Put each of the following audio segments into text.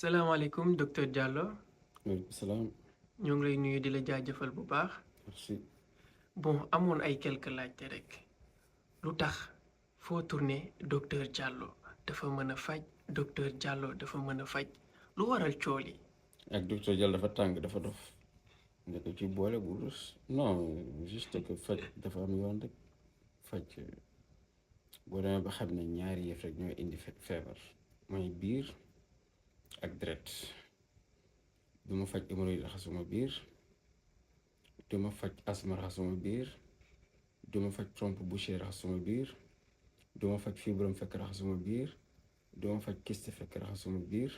salaamaaleykum docteur Diallo Waaleykum salaam. ñoo ngi lay nuyu di la jaajëfal bu baax Merci. bon amoon ay quelques laajte rek lu tax foo tourné docteur Diallo dafa mën a faj docteur Diallo dafa mën a faj lu waral cool yi. Ak docteur Diallo dafa tàng dafa dof nga ko ci boole bu rus non juste que faj dafa am yoon rek faj boo demee ba xam ne ñaari yëf rek ñooy indi feebar mooy biir ak deret du ma faj hémorroïde raxasuma biir du ma faj asma raxasuma biir du ma faj trompe bouchée raxasuma biir du ma faj fibrome fekk raxasuma biir du ma faj kyste fekk raxasuma biir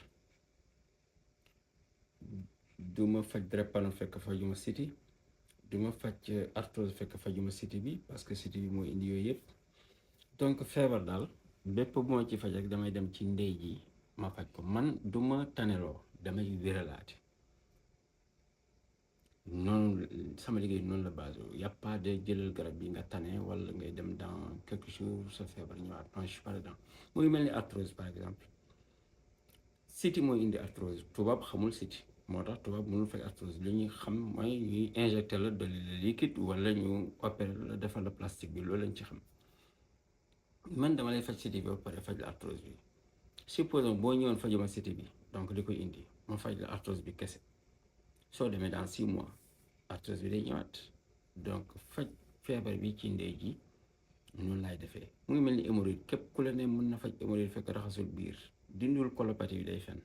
du ma faj drépano fekk fajuma siti du ma faj arthrose fekk fajuma siti bi parce que siti bi moo indi yooyu yëpp donc feebar daal bépp bu ma ci faj rek damay dem ci ndey ji ma faj ko man du ma taneloo damay wéralaate noonu sama liggéey noonu la base y a pas de jëlal garab bi nga tane wala ngay dem dans quelques jours sa feebar ñëwaat non je suis pas dedans muy mel ni arthrose par exemple siti mooy indi arthrose tubaab xamul siti moo tax tubaab mënul faj arthrose li ñuy xam mooy ñuy injecté la de liquide wala ñu opéré la defal la plastique bi loolu lañ ci xam man dama lay faj siti bi ba pare faj la arthrose bi supposons boo ñëwoon fajuma siti bi donc li koy indi ma faj la arthrose bi kese soo demee dans 6 mois arthrose bi day ñëwaat donc faj feebar bi ci ndey ji noonu laay defee mu ngi mel ni hémorroïde képp ku la ne mën na faj hémorroïde fekk raxasul biir dindul colopathie bi day fen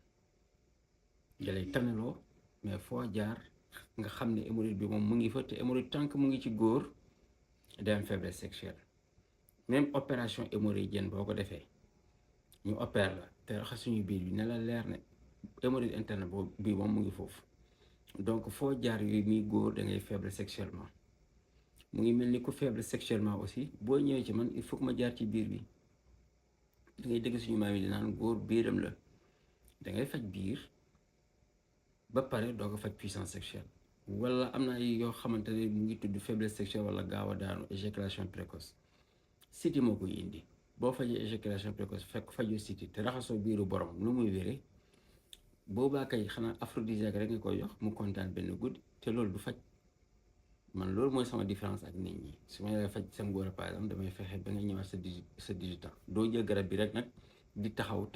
dalay taneloo mais foo jaar nga xam ne hémorroïde bi moom mu ngi fa te hémorroïde tant que mu ngi ci góor day am faiblesse sexuelle même opération hémorroïdienne boo ko defee ñu opère la te raxasuñu biir bi ne la leer ne hémorroïde interne boobu bii moom mu ngi foofu donc foo jaar yooyu muy góor da ngay faible sexuellement mu ngi mel ni ku faible sexuellement aussi boo ñëwee ci man il faut que ma jaar ci biir bi da ngay dégg suñu maam yi di naan góor biiram la da ngay faj biir ba pare doo ko faj puissance sexuelle wala am na yoo xamante ne mu ngi tudd faiblesse sexuelle wala gaaw a daanu éjaculation précoce siti moo koy indi boo fajee éjaculation précoce fekk fajoo siti te raxasoo biiru borom nu muy wéree boobaa kay xanaa aphrodisiaque rek nga koy jox mu kontaan benn guddi te loolu du faj man loolu mooy sama différence ak nit ñi su ma lay faj sa ngóor par exemple damay fexe ba nga ñëwaat sa 18 ans doo jël garab bi rek nag di taxaw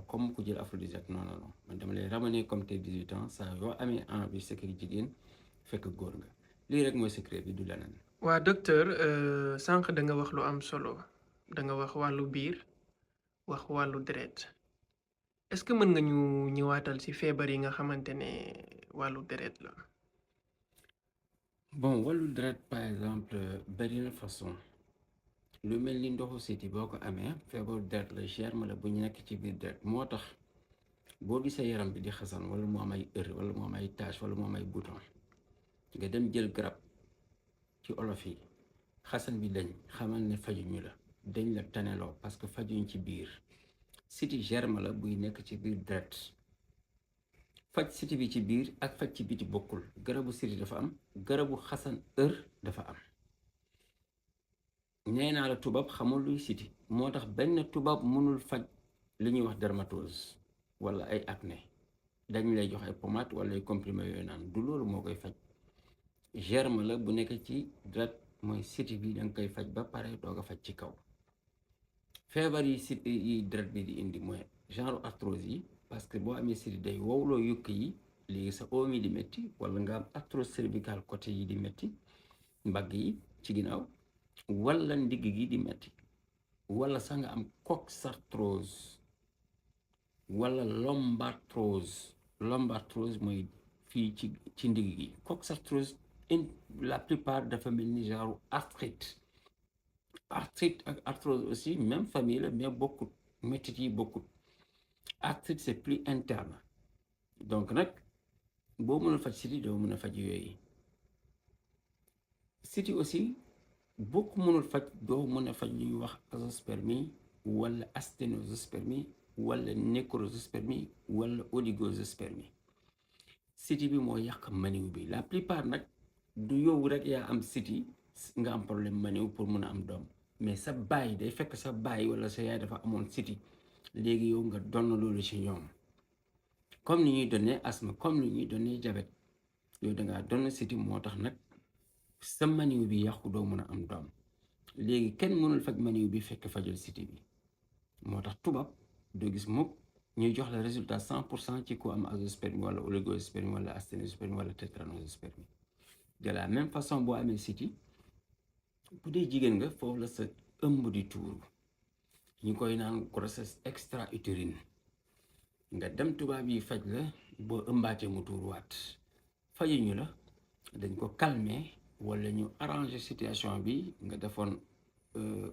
comme ku jël aphrodisiaque non man dama lay ramener comme tes 18 ans saa yoo amee envie sekk jigéen fekk góor nga lii rek mooy secret bi du leneen. waa docteur sànq da nga wax lu am solo da nga wax wàllu biir wax wàllu deret est-ce que mën nga ñu ñëwaatal ci feebar yi nga xamante ne wàllu deret la. bon wàllu deret par exemple bari na façon lu mel ni ndoxu siti boo ko amee feebaru deret la germe la bu ñu nekk ci biir deret moo tax boo gisee yaram bi di xasan wala mu am ay heure wala mu am ay tache wala mu am ay bouton nga dem jël garab ci olof yi xasan bi dañ xamal ne fajuñu la dañ la taneloo parce que fajuñ ci biir siti germe la buy nekk ci biir deret faj siti bi ci biir ak faj ci biti bokkul garabu siti dafa am garabu xasan heure dafa am nee naa la tubaab xamul luy siti moo tax benn tubaab mënul faj li ñuy wax dermatose wala ay acné dañ lay jox ay pommade wala ay comprimé yooyu naan du loolu moo koy faj germe la bu nekk ci deret mooy siti bi danga koy faj ba pare doog a faj ci kaw feebar yi siti yi deret bi di indi mooy genre arthrose yi parce que boo amee siti day wowloo yukk yi léegi sa oom yi di métti wala nga am arthrose cervicale côté yi di métti mbagg yi ci ginnaaw wala ndigg gi di metti wala sax nga am coxarthrose wala lombarthrose mooy fii ci ndigg gi coxarthrose la plupart dafa mel ni genre arthrite ak arthrose aussi même famille la mais bokkut mettit yi bokkut arthrite c'est plus interne donc nag boo mën a faj siti doo mën a faj yooyu siti aussi boo ko mënul faj doo mën a faj lu ñuy wax azoospermie wala asténospermie wala nécrospermie wala oligospermie siti bi moo yàq maniw bi la plupart nag du yow rek yaa am siti nga am problème maniw pour mën a am doom mais sa baay day fekk sa baay wala sa yaay dafa amoon siti léegi yow nga donn loolu ci ñoom comme ni ñuy donné asthme comme ni ñuy donné diabète yow da ngaa donn siti moo tax nag sa maniw bi yàqu doo mën a am doom léegi kenn mënul faj maniw bi fekk fajal siti bi moo tax tubaab doo gis mukk ñuy jox la résultat 100% ci ku am azoospermie wala oligospermie wala asténospermie wala tétranospermie de la même façon boo amee siti bu dee jigéen nga foofu la sa ëmb di tuuru ñu koy naan grossesse extra-utérine nga dem tubaab yi faj la boo ëmbaatee mu tuuruwaat fajuñu la dañ ko calmer wala ñu arranger situation bi nga defoon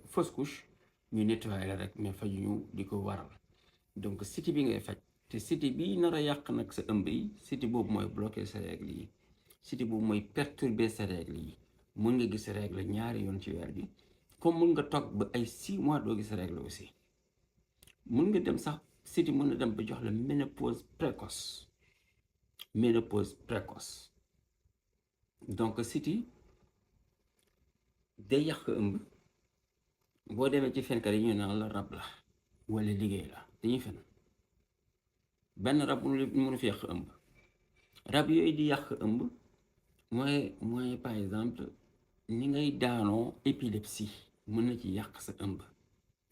fausse couche ñu nettoyer la rek mais fajuñu di ko waral donc siti bi ngay faj te siti bi nar a yàq nag sa ëmb yi siti boobu mooy bloquer sa règle yi siti boobu mooy perturber sa règle yi mun nga gis règle ñaari yoon ci weer bi comme mun nga toog ba ay 6 mois doo gis règle aussi mun nga dem sax siti mën na dem ba jox la ménopause précoce donc siti day yàq ëmb boo demee ci fenkat yi ñu naan la rab la wala liggéey la dañuy fen benn rab mënu fi yàq ëmb rab yooyu di yàq ëmb mooy par exemple ni ngay daanoo épilepsie mën na ci yàq sa ëmb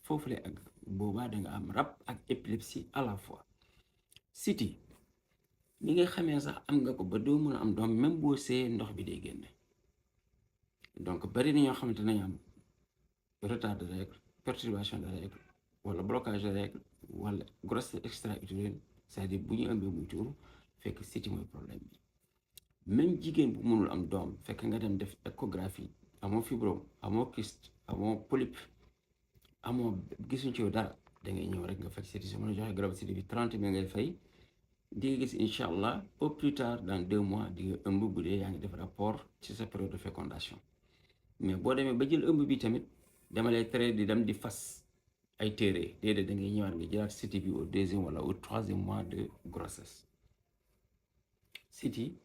foofu lay àgg boobaa da nga am rab ak épilepsie à la fois siti ni nga xamee sax am nga ko ba doo mën a am doom même boo see ndox bi day génn donc bari na ñoo xamante nañu am retard de règle perturbation de règle wala blocage de règle wala grossesse extra-utérine c'est-à-dire bu ñu ëmbee muy tuuru fekk siti mooy problème bi même jigéen bu mënul am doom fekk nga dem def échographie amoo fibrome amoo kyste amoo polype amoo gisuñ ci yow dara da ngay ñëw rek nga faj siti su ma la joxee garab siti bi 30 000 ngay fay di nga gis incha allah au plus tard dans 2 mois di nga ëmb bu dee yaa ngi def rapport ci sa période de fécondation mais boo demee ba jël ëmb bi tamit dama lay tere di dem di fas ay téere déedéet da ngay ñëwaat nga jëlaat siti bi au 2e wala au 3e mois de grossesse siti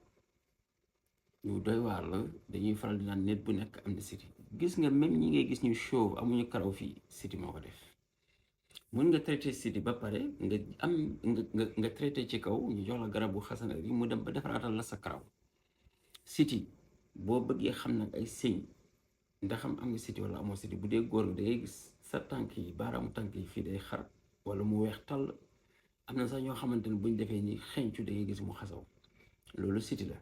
ñu doy waar la dañuy faral di naan nit bu nekk am na siti gis nga même ñi ngay gis ñu chauve amuñu karaw fii siti moo ko def mën nga traité siti ba pare nga traité ci kaw ñu jox la garabu xasana bi mu dem ba defaraatal la sa karaw siti boo bëggee xam nag ay signe ndax am nga siti wala amoo siti bu dee góor nga da ngay gis sa tànk yi baaraamu tànk yi fii day xar wala mu weex tàll am na sax ñoo xamante ne buñ defee ni xeeñcu da ngay gis mu xasaw loolu siti la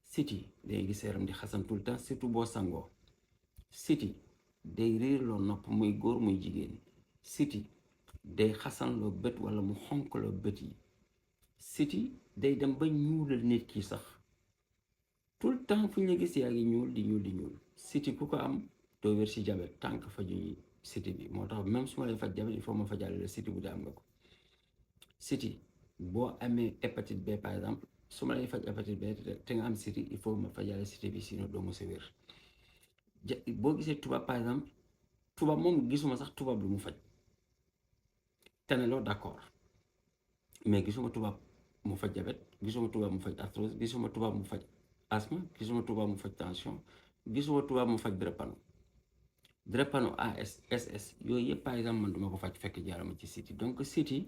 siti day gis yaram di xasan tout le temps surtout boo sangoo siti day réer loo nopp muy góor muy jigéen siti day xasan loo bët wala mu xonk loo bët yi siti day dem ba ñuulal nit ki sax tout le temps fu ñu la gis yaa ngi ñuul di ñuul siti ku ko am doo wér si diabète tànk fajuñu siti bi moo tax même su ma lay faj diabète il faut ma fajale la siti bu dee am nga ko siti boo amee hépatite B par exemple su ma lay faj hépatite B te nga am siti il faut ma fajale siti bi sinon doo mos a wér boo gisee tubaab par exemple tubaab moom gisuma sax tubaab lu mu faj taneloo d'accord mais gisuma tubaab mu faj diabète gisuma tubaab mu faj arthrose gisuma tubaab mu faj asthme gisuma tubaab mu faj tension gisuma tubaab mu faj drépano AS SS yooyu yëpp par exemple man duma ko faj fekk jaarama ci siti donc siti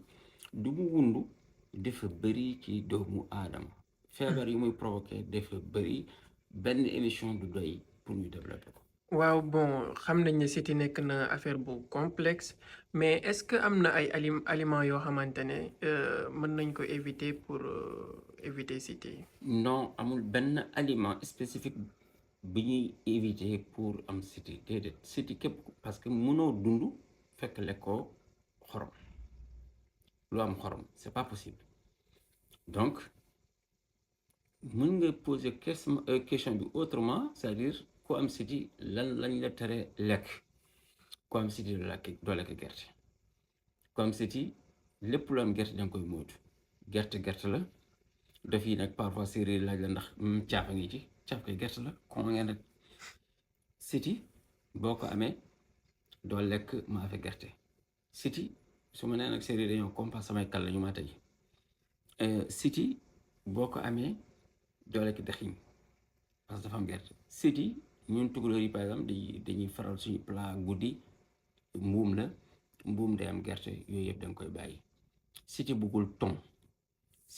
du mu wundu dafa bëri ci doomu aadama feebar yi muy provoqué dafa bëri benn émission du doy pour ñu développer ko. waaw bon xam nañ ne siti nekk na affaire bu complexe mais est-ce que am na ay aliments yoo xamante ne mën nañ ko éviter pour éviter siti. non amul benn aliment spécifique bi ñuy éviter pour am siti déedéet siti képp parce que mënoo dund fekk lekkoo xorom lu am xorom c'est pas possible donc mën nga poser question bi autrement c'est-à-dire ku am siti lan lañ la tere lekk ku am siti doo lekk gerte ku am siti lépp lu am gerte da nga koy moytu gerte la daf yi nag parfois séeréer laaj la ndax caafa ngi ci caaf koy gerte la kon ngeen nag siti boo ko amee doo lekk maafe gerte siti su ma nee nag séeréer dañoo compas samay kàll ñu ma tey siti boo ko amee doo lekk daxiñ parce que dafa am gerte siti ñun tukulóor yi par exemple dañuy faral suñu plat guddi mbuum day am gerte yooyu yëpp da nga koy bàyyi siti buggul ton